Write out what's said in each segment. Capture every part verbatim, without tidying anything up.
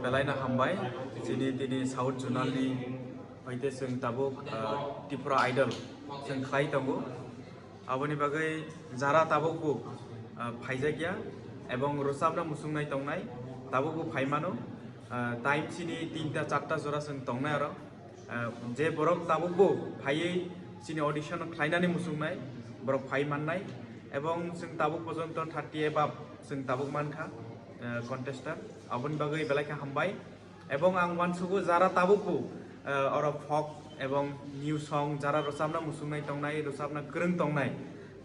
Belai no hambai, chini tini South Zonal ni hoite chwng tabuk, ah, Tripura Idol chwng khlai tongo. Aboni bagwi jara tabuk bo, ah, phaijakya ebong rwchapna muchungnai tongnai tabuk bo phai mano. Ah, time chini tinta charta jora chwng tongnai oro. Ah, je borok tabuk bo phaiwi chini audition khlainani muchungnai borok phai mannai ebong chwng tabuk porjonto thirty above chwng tabuk mankha, ah, contestant. Aboni bagwi belai khe hambai. Ebong ang uansugo jara tabuk bo, eh, oro folk ebong new song jara rwchapna muchungnai tongnai, rwchapna kwrwng tongnai.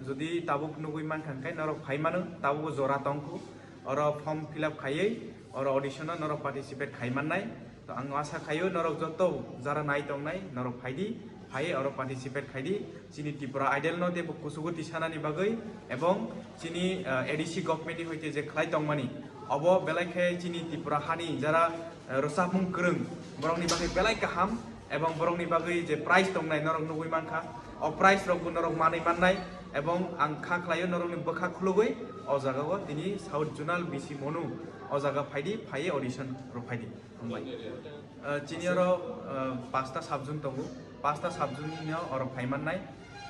Jodi tabuk nugwi mankha hwnkhe norok phai mano, tabuk bo jora tongkhu. Oro form fill up khaiwi, oro audition o norok participate khai mannai. To ang asa khaio norok joto jara nai tongnai, norok phaidi, phai oro participate khaidi. Chini Tripura Idol no teibo kuchugo tisanani bagwi ebong chini, eh, A D C government ni hoite je khlai tongmani, obo belai khe chini Tripura hani jara, eh, rwchapmung kwrwng, borokni bagwi belai kaham ebong borokni bagwi je prize tongnai norok nugwi mankha, o prize rok bo norok manwi mannai ebong ang kha khlaio norokni bwkha khulugwi o jaga o tini South Zonal B C Monu o jaga phaidi, phaiwi audition rw phaidi. Hambai. Eh, chini oro, eh, pasta subzone tongo. Pasta subzone ni no oro phai mannai.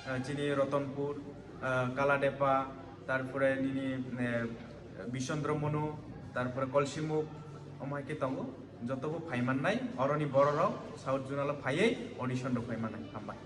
Eh, chini Ratanpur, eh, Kaladepa, tarpore nini, eh, Bishondro Monu, tarpore Kolsimuk, omo hai khe tongo. Joto bo phai mannai. Oroni bororok South Zonal o phaiwi audition rok phai mannai. Hambai.